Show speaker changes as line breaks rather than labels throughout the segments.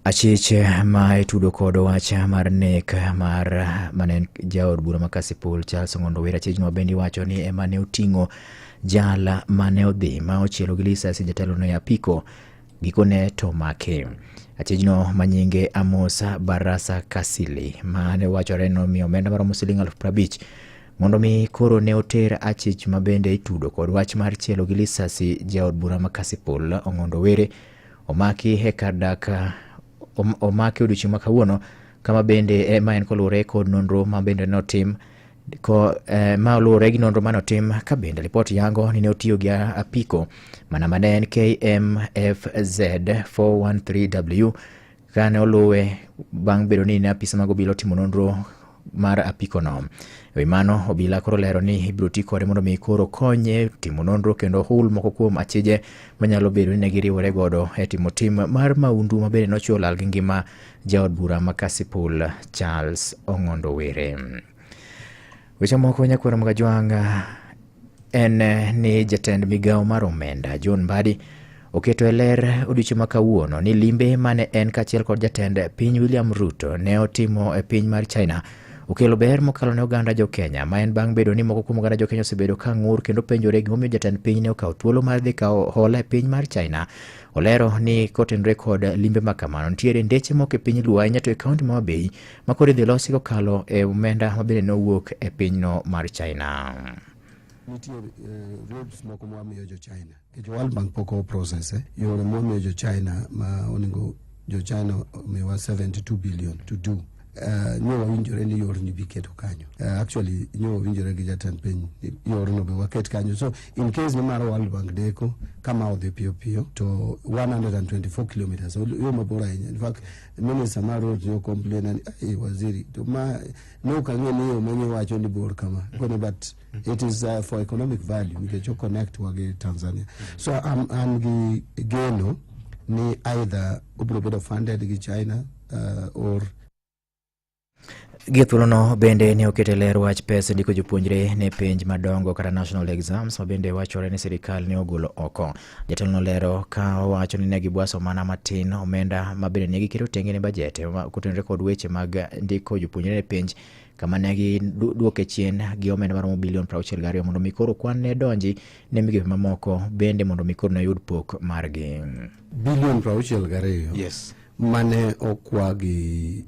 Achich ma itudo kod wach mar nek mar mane en jaod bura ma Kasipul Charles Ong'ondo Were. Achijno bende iwacho ni ema ne oting'o jal mane odhi ma ochielo gi lisasi jatelono e apiko gikone to make. Achijno manyinge Amos Barasa Kasili mane wachore nomiyo omenda maromo siling 50,000 mondo mi koro ne oter achich ma bende itudo kod wach mar chielo gi lisasi jaod bura ma Kasipul Ong'ondo Were omaki e kar dak omaki odiochieng' ma kawuono kama bende ma en koluwore kod nonro ma bende notim ko ma oluwore gi nonro mane otim ka bende ripot yango ni ne otiyo gi apiko mana mane en KMFZ 413W kane oluwe bang' bedo ni ne apisa mag obila otimo nonro mar apikono. E wi mano, obila koro lero ni ibiro ti kode mondo mi koro konye timo nonro kendo hul moko kuom achije manyalo bedo ni ne giriwore godo e timo tim mar maundu ma bende nochiwo lal gi ngima jaod bura ma Kasipul Charles Ong'ondo Were. Weche moko nyakwar Mgajwang' en ni jatend migawo mar omenda John Mbadi oketo e ler odiochieng' ma kawuono ni limbe mane en kaachiel kod jatend piny William Ruto ne otimo e piny mar China okelo ber mokalo ne oganda jo Kenya ma en bang' bedo ni moko kuom oganda jo Kenya osebedo ka ng'ur kendo penjore gimomiyo jatend piny ne okawo thuolo mar dhi kawo hola e piny mar China. Olero ni kotenore kod limbe ma kamano nitiere ndeche moko e piny Luo ahinya to e kaunti ma Homabay ma koro idhi losi kokalo e omenda ma bende nowuok e pinyno mar China.
Nitie roads moko mwamiyo jo China. Nikech World Bank pok o process yore mwamiyo jo China ma onego jo China omiwa 72 billion to do. Nyo wawinjore ni yorni bi keto kanyo. Actually nyo wawinjore gi jatend piny yorno be waket kanyo. So in case ni mar World Bank deko kama odhi piyo piyo to 124 kilometers yo mabor ahinya. In fact minister mar roads nyo complain ni hey, waziri to ma ne ok ang'e ni yo mane wacho ni bor kama kone but it is for economic value nikech o connect wa gi Tanzania. So an gi geno ni either obiro bedo funded gi China or
Gi thuolono bende ne oketo e ler wach pes ndiko jopuonjre ne penj madongo kata national exams ma bende wachore ni sirikal ne ogolo oko. Jatelo nolero ka owacho ni ne gibwaso mana matin omenda ma bende ne giketo tenge ne bajet kotenore kod weche mag ndiko jopuonjre ne penj kama ne giduoke chien gi omenda maromo bilion 62 mondo mi koro kwan ne donji ne migepe mamoko bende mondo mi koro ne yud pok margi.
Bilion 62 mane okwa gi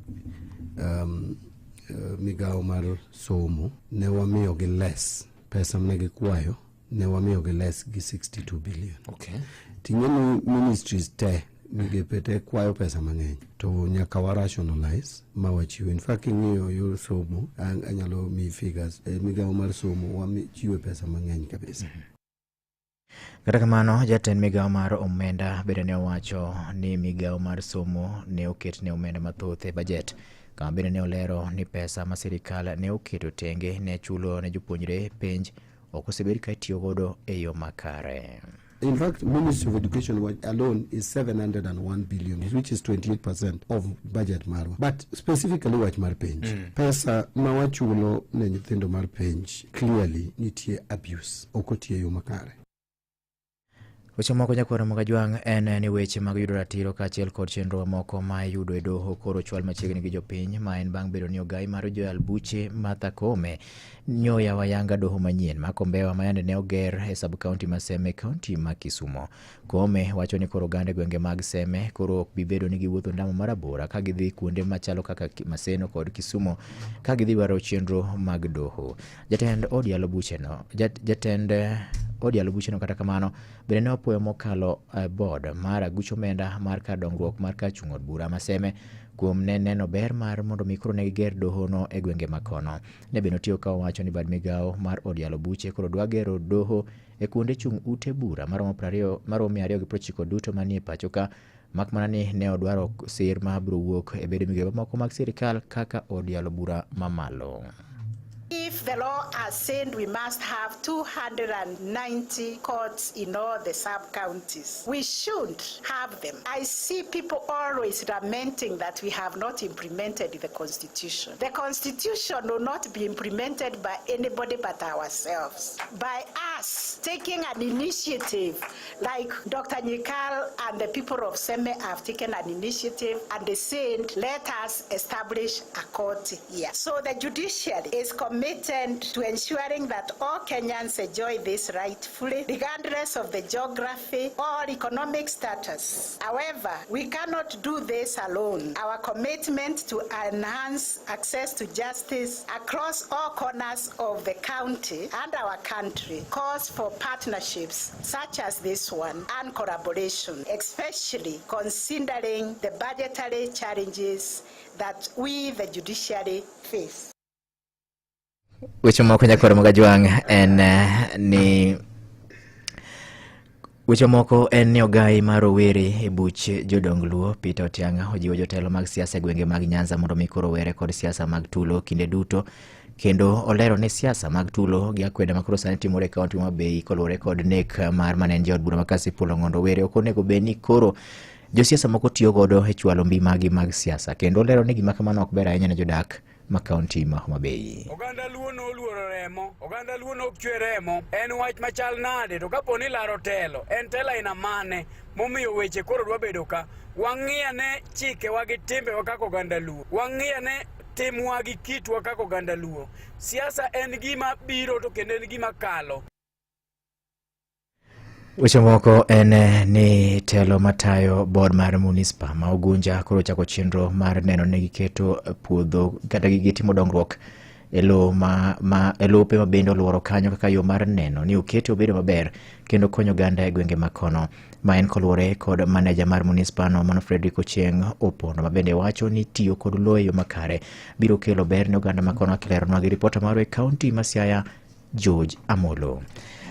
migawo mar somo ne wamiyo gi less pesa mane gikwayo ne wamiyo gi less gi 62 billion. Ting'e ni ministries te migepe te kwayo pesa mang'eny to nyaka wa rationalize ma wachiwo. In fact king'iyo yor somo anyalo miyi figures e migawo mar somo wachiwe pesa mang'eny kabisa.
Kata kamano, jatend migawo mar omenda bende ne owacho ni migawo mar somo ne oket ne omenda mathoth e bajet, kama bende ne olero ni pesa ma sirikal ne oketo tenge ne chulo ne jopuonjre penj ok osebed ka itiyo godo e yo makare.
In fact, Ministry of Education alone is 701 billion, which is 28% of budget marwa. But specifically wach mar penj. Pesa ma wachulo ne nyithindo mar penj clearly nitie abuse, ok otiyo e yo makare.
Weche moko nyakwar Mogajwang' en ni weche mag yudo ratiro kaachiel kod chenro mamoko ma iyudo e doho koro ochwal machiegni gi jopiny ma en bang' bedo ni ogai mar joyal buche Martha Koome nyoyawo ayanga doho manyien ma Kombewa ma yande ne oger e sub county ma Seme county ma Kisumo. Koome wacho ni koro oganda e gwenge mag Seme koro ok bi bedo ni giwuotho ndamo marabora ka gidhi kuonde machalo kaka Maseno kod Kisumo ka gidhi dwaro chenro mag doho. Jatend od yalo bucheno, jatend od yalo bucheno kata kamano bende ne opuoyo mokalo board mar aguch omenda mar kar dongruok mar kar chung' od bura ma Seme kuom ne neno ber mar mondo mi koro ne giger doho no e gwenge ma kono. Ne bende otiyo ka owacho ni bad migawo mar od yalo buche koro dwa gero doho e kuonde chung' ute bura maromo prariyo maromo mia ariyo gi prochiko duto manie pacho ka mak mana ni ne odwaro sir ma biro wuok e bede migepe moko mag sirikal kaka od yalo bura mamalo.
If the law has said we must have 290 courts in all the sub-counties, we should have them. I see people always lamenting that we have not implemented the Constitution. The Constitution will not be implemented by anybody but ourselves. By us taking an initiative like Dr. Nyikal and the people of Seme have taken an initiative and they said, let us establish a court here. So the judiciary is committed to ensuring that all Kenyans enjoy this right fully, regardless of the geography or economic status. However, we cannot do this alone. Our commitment to enhance access to justice across all corners of the county and our country calls for partnerships such as this one and collaboration, especially considering the budgetary challenges that we, the judiciary, face.
Weche moko nyakwar Mogajwang' en ni weche moko en ni ogai mar rowere e buch jodong Luo Peter Otiang'a ojiwo jotelo mag siasa e gwenge mag Nyanza mondo mi koro were kod siasa mag tulo kinde duto kendo olero ni siasa mag tulo gi akweda ma koro sani timore e kaunti ma Homa koluwore kod nek mar mane en jaod bura ma Kasipul Ong'ondo Were ok onego bed ni koro josiasa moko tiyo godo e chwalo mbi magi mag siasa kendo olero ni gima kamano ok ber ahinya ne jodak ma kaunti ma Homa Bay.
Oganda Luo noluoro remo, oganda Luo nok chwe remo. En wach machal nade to kapo ni laro telo, en telo aina mane momiyo weche koro dwa bedo ka? Wang'i ane chikewa gi timbewa kaka oganda Luo. Wang'i ane timwa gi kitwa kaka oganda Luo. Siasa en gima biro to kendo en gima kalo.
Weche moko en ni telo matayo board mar munispa ma Ugunja koro ochako chenro mar neno ni giketo puodho kata gitimo dongruok e lowo ma e lope ma bende oluoro kanyo kaka yo mar neno ni okete obedo maber kendo konyo oganda e gwenge ma kono. Ma en koluwore kod maneja mar munispa no mano Frederick Ochieng Opondo ma bende wacho ni tiyo kod lowo e yo makare biro kelo ber ne oganda ma kono akileronwa gi ripota marwa e kaunti ma Siaya George Amolo.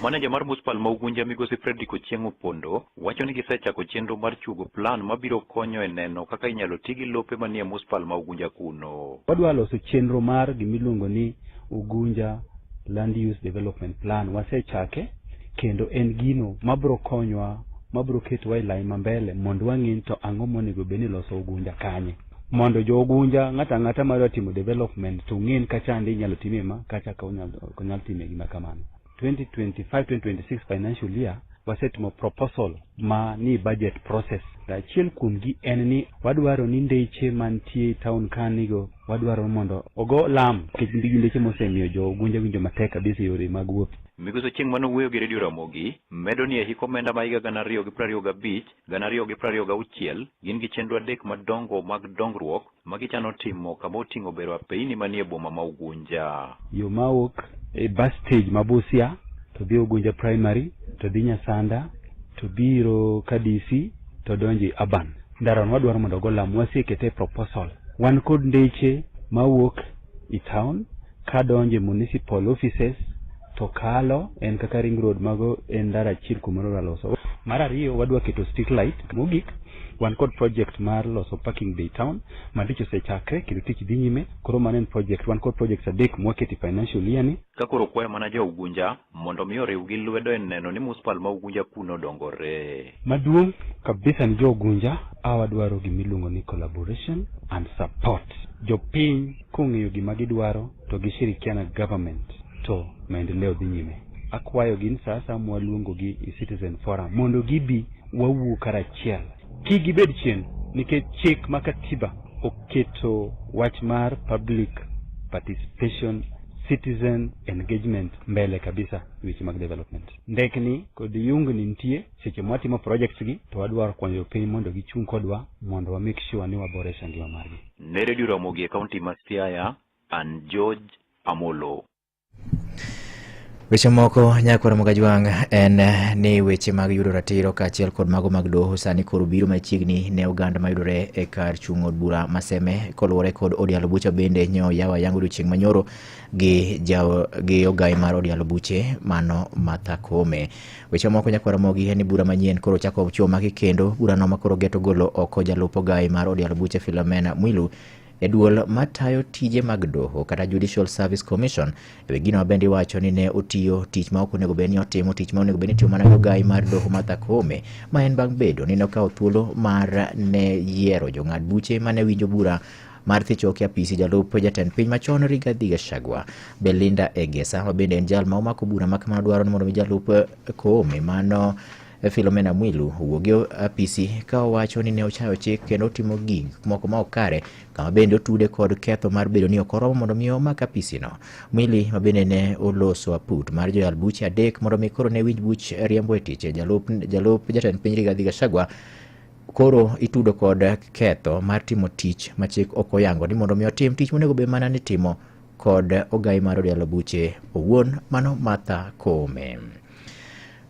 Maneja mar municipal ma Ugunja migosi Frederick Ochieng Opondo wacho ni gisechako chenro mar chuogo plan mabiro konyo e neno kaka inyalo ti gi lope manie municipal ma Ugunja kuno.
Wadwa loso chenro mar gimiluongo ni Ugunja Land Use Development Plan. Wasechake kendo en gino mabro konywa mabro ketowa e line mambele mondo wang'e to ang'o monego bed ni loso Ugunja kanye. Mondo jo Ugunja ng'ato ang'ata madwa timo development to ng'e ni kacha inyalo timie ma kacha ka ok onyal timie gima kamano. 2025-2026 financial year wasetimo proposal ma ni budget process. Achiel kuomgi en ni wadwaro ni ndeche mantie e town kanigo wadwaro mondo ogo lam nikech gin ndeche mosemiyo jo Ugunja winjo matek kabisa e yore mag wuoth.
Migosi Ochieng mane owuoyo gi Radio Ramogi medo ni e hik omenda ma higa 2025 2026 gin gi chenro adek madongo mag dongruok ma gichano timo kama oting'o bero apeini manie boma ma Ugunja.
Yo mawuok e bus stage ma Busia to dhi Ugunja Primary to dhi Nyasanda to biro KDC to donjo e urban. Ndarano wadwaro mondo ogo lam wasekete e proposal. Wan kod ndeche mawuok e town kadonjo e municipal offices to kalo en kaka ring road mago en ndara achiel kuma wadwa loso. Mar ariyo wadwa keto street light. Mogik wan kod project mar loso parking bay town ma tich osechakre kendo tich dhi nyime. Koro mano en project wan kod projects adek mwaketo e financial year ni.
Ka koro kwayo mana jo Ugunja mondo mi oriw gi lwedo e neno ni municipal ma Ugunja kuno odongore.
Maduong' kabisa ni jo Ugunja awadwaro gimiluongo ni collaboration and support. Jopiny kong'eyo gima gidwaro to gishirikiana government to maendeleo dhi nyime. Akwayo gi ni sa asaya mwaluongo gi e citizen forum mondo gibi wawuo karachiel. Kik gibed chien nikech chik ma katiba oketo wach mar public participation citizen engagement mbele kabisa e weche mag development. Ndekni kod yungni nitie seche mwatimo projects gi to wadwaro konyo jopiny mondo gichung' kodwa mondo wa make sure ni waboresha ngima margi.
Ne Radio Ramogi e kaunti ma Siaya, an George Amolo.
Weche moko nyakwar Mogajwang' en ni weche mag yudo ratiro kaachiel kod mago mag doho sani koro biro machiegni ne oganda mayudore e kar chung' od bura ma Seme koluwore kod od yalo bucha bende nyo yawo ayanga odiochieng' manyoro gi gi ogai mar od yalo buche mano Martha Koome. Weche moko nyakwar Ramogi en ni bura manyien koro chako chuo maki kendo burano ma koro geto golo oko jalup ogai mar od yalo buche Philomena Mwilu e duol matayo tije mag doho kata Judicial Service Commission e wi gino mabende iwacho ni ne otiyo tich ma ok onego bed ni otimo, tich ma onego bed ni itiyo mana gi ogai mar doho Martha Koome, ma en bang' bedo ni nokawo thuolo mar ne yiero jong'ad buche mane winjo bura mar thicho e apisi jalup jatend piny machon Rigathi Gachagua. Belinda Egesa ma bende en jal ma omako bura ma kamano dwaro ni mondo mi jalup Koome mano Philomena Mwilu owuog e apisi ka owacho ni ne ochayo chik kendo otimo gik moko ma ok kare kama bende otude kod ketho mar bedo ni ok oromo mondo mi omak apisino. Mwili ma bende ne oloso aput mar joyal buche adek mondo mi koro ne winj buch riembo e tich jalup, jalup jatend piny Rigathi Gachagua koro itudo kod ketho mar timo tich ma chik ok oyango ni mondo mi otim tich monego bed mana ni timo kod ogai mar od yalo buche owuon mano Martha Koome.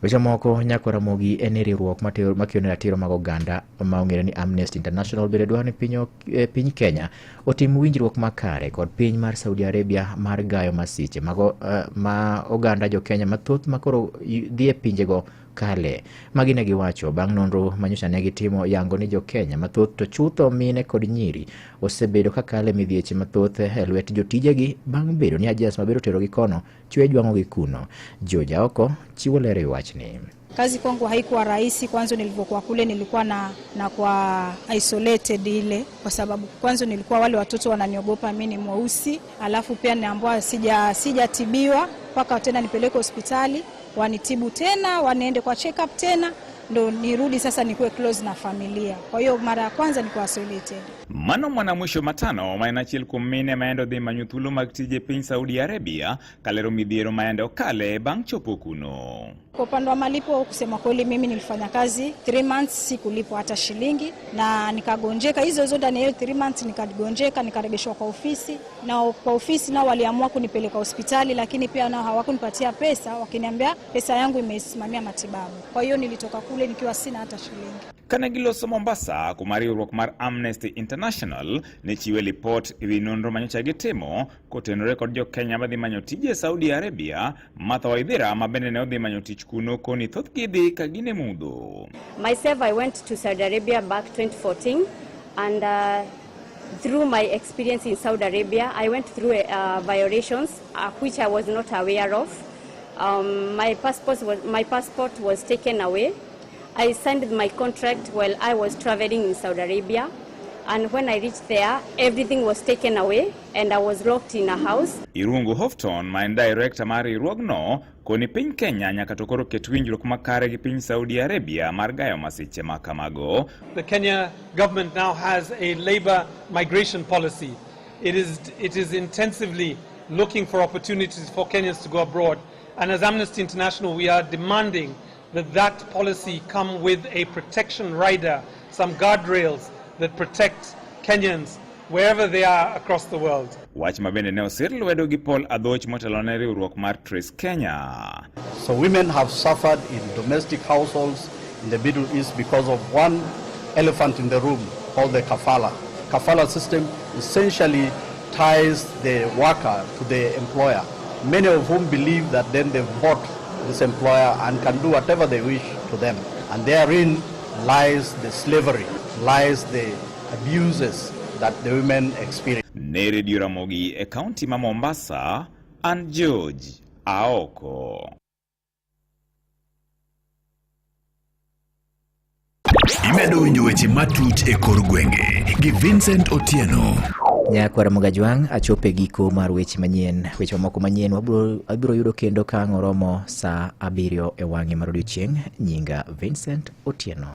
Weche moko nyako Ramogi en ni riwruok makedo ne ratiro mag oganda ma ong'ere ni Amnesty International bende dwaro ni piny, eh, piny Kenya otim winjruok makare kod piny mar Saudi Arabia mar gayo masiche mago, uh, ma oganda jo Kenya mathoth ma koro dhi e pinjego kale. Magi ne giwacho bang' nonro manyocha ne gitimo yango ni jo Kenya mathoth to chutho mine kod nyiri osebedo ka kale midhieche mathoth e lwet jotijegi bang' bedo ni ajens mabedo terogi kono chwe jwang'ogi kuno. George Aoko chiwo ler e wachni.
Kazi kwangu haikuwa rahisi. Kwanza nilivyokuwa kule nilikuwa na, na kwa isolated ile, kwa sababu kwanza nilikuwa wale watoto wananiogopa mimi ni mweusi, alafu pia niambiwa sija sijatibiwa mpaka tena nipeleke hospitali wanitibu tena, waniende kwa check up tena ndo nirudi sasa nikuwe close na familia. Kwa hiyo mara ya kwanza nikuwa isolated.
Mano mwana mwisho matano ma en achiel kuom mine ma endo dhi manyo thuolo mag tije piny Saudi Arabia kalero midhiero ma ende okale bang' chopo kuno.
Kwa upande wa malipo, kusema kweli, mimi nilifanya kazi 3 months sikulipwa hata shilingi, na nikagonjeka hizo hizo ndani ya hiyo 3 months nikagonjeka, nikaregeshwa kwa ofisi, na kwa ofisi nao waliamua kunipeleka hospitali, lakini pia nao hawakunipatia pesa, wakiniambia pesa yangu imesimamia matibabu. Kwa hiyo nilitoka kule nikiwa sina hata shilingi.
Kane giloso Mombasa kuma riwruok mar Amnesty International ne chiwe lipot ewi nonro manyocha gitimo kotenore kod jo-Kenya madhi manyo tije Saudi Arabia, Martha Waithera ma bende ne odhi manyo tich kuno koni thothgi dhi ka gin e mudho.
Myself, I went to Saudi Arabia back 2014, and through my experience in Saudi Arabia, I went through violations which I was not aware of. My passport was taken away. I signed my contract while I was traveling in Saudi Arabia, and when I reached there, everything was taken away, and I was locked in a house.
Irungu Houghton ma en director mar riwruogno koni piny Kenya nyaka to koro ket winjruok makare gi piny Saudi Arabia mar gayo masiche ma kamago.
The Kenya government now has a labor migration policy. It is intensively looking for opportunities for Kenyans to go abroad. And as Amnesty International, we are demanding that that policy come with a protection rider, some guardrails that protect Kenyans wherever they are across the world.
Wach ma bende ne osir lwedo gi Paul Adhoch motelo ne riwruok mar Trace Kenya.
So women have suffered in domestic households in the Middle East because of one elephant in the room called the kafala. Kafala system essentially ties the worker to the employer, many of whom believe that then they've bought this employer and can do whatever they wish to them. And therein lies the slavery, lies the abuses that the women experience.
Ne Radio Ramogi e kaunti ma Mombasa, an George Aoko.
Imedo winjo weche matut e kor gwenge gi Vincent Otieno.
Nyakwara Mogajwang' achopo e giko mar weche manyien. Weche mamoko manyien wabiro abiro yudo kendo ka ang' oromo saa 7 e wang'e mar odiochieng'. Nyinga Vincent Otieno.